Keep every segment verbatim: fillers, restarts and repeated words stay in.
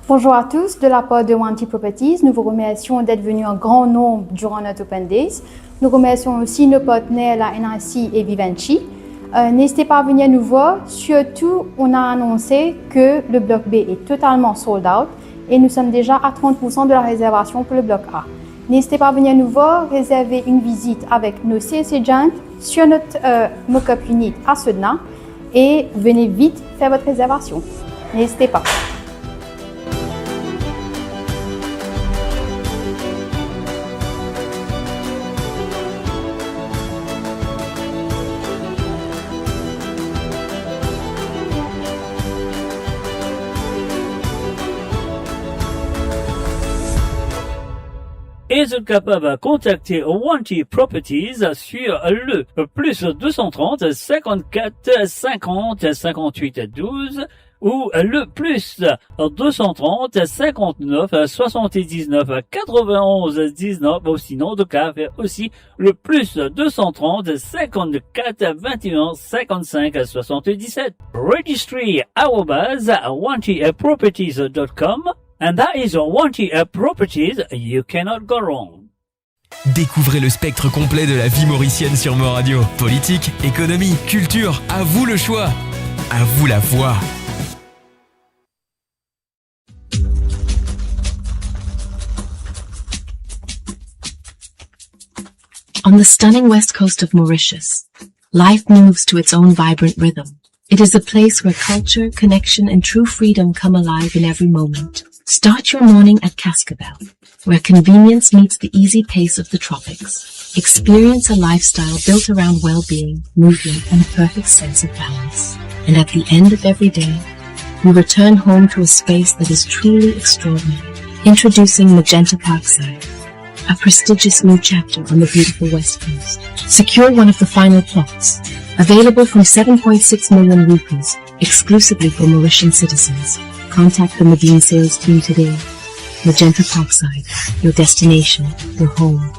Bonjour à tous, de la part de Wanty Properties, nous vous remercions d'être venus en grand nombre durant notre Open Days. Nous remercions aussi nos partenaires, la N I C et Vivendi. Euh, n'hésitez pas à venir nous voir, surtout on a annoncé que le bloc B est totalement sold out et nous sommes déjà à trente pour cent de la réservation pour le bloc A. N'hésitez pas à venir nous voir, réserver une visite avec nos sales agents sur notre, euh, mock-up unit à Sedna et venez vite faire votre réservation. N'hésitez pas. E zot kapav kontakte Wanty Properties sur le plus deux cent trente, cinquante-quatre, cinquante, cinquante-huit, douze ou le plus deux cent trente, cinquante-neuf, soixante-dix-neuf, quatre-vingt-onze, dix-neuf, ou sinon, zot kapav fer osi le plus deux cent trente, cinquante-quatre, vingt et un, cinquante-cinq, soixante-dix-sept. Registry arobase wanty properties dot com, and that is Wanty Properties, you cannot go wrong. Découvrez le spectre complet de la vie mauricienne sur Mo Radio. Politique, économie, culture, à vous le choix. À vous la voix. On the stunning west coast of Mauritius, life moves to its own vibrant rhythm. It is a place where culture, connection, and true freedom come alive in every moment. Start your morning at Cascabel, where convenience meets the easy pace of the tropics. Experience a lifestyle built around well-being, movement, and a perfect sense of balance. And at the end of every day, you return home to a space that is truly extraordinary. Introducing Magenta Parkside, a prestigious new chapter on the beautiful West Coast. Secure one of the final plots, available from seven point six million rupees, exclusively for Mauritian citizens. Contact the Medin sales team today. Magenta Parkside, your destination, your home.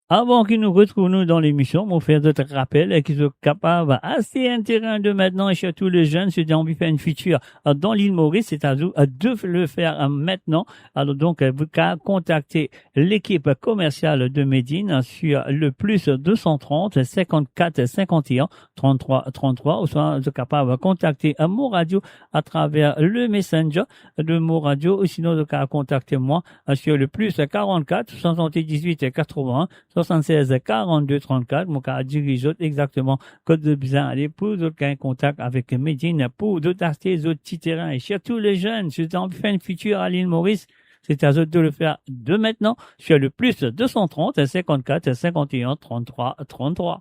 Avan ki nou retrouv nou dan lemision, mo fer zot rapel ki zot kapav aste enn terin de mintnan, e sirtou le zenn, si zot anvi fer enn fitir dan Lil Moris, se a zot de le fer mintnan. Alor donk, vous pouvez contacter l'équipe commerciale de Medin sur le plus deux cent trente, cinquante-quatre, cinquante et un, trente-trois, trente-trois, ou sinon zot kapav kontakte Mo Radio atraver le Messenger de Mo Radio, ou sinon zot kapav kontakte mwa sur le plus quarante-quatre, soixante-dix-huit, quatre-vingts, soixante-seize, quarante-deux, trente-quatre. Mo kapav diriz zot exakteman kot zot bizin ale pou zot gagn kontak avek Medin, pou zot aste zot ti terin. E sirtou le zenn, si zot anvi fer enn fitir a Lil Moris, se a zot de le fer de mintnan sur le plus deux cent trente, cinquante-quatre, cinquante et un, trente-trois, trente-trois.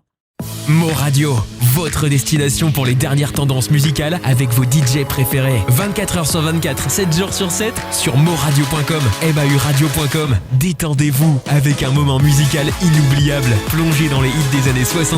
Mo Radio, votre destination pour les dernières tendances musicales avec vos D J préférés. Vingt-quatre heures sur vingt-quatre, sept jours sur sept, sur mo radio point com, M A U radio point com. Détendez-vous avec un moment musical inoubliable. Plongez dans les hits des années soixante-dix.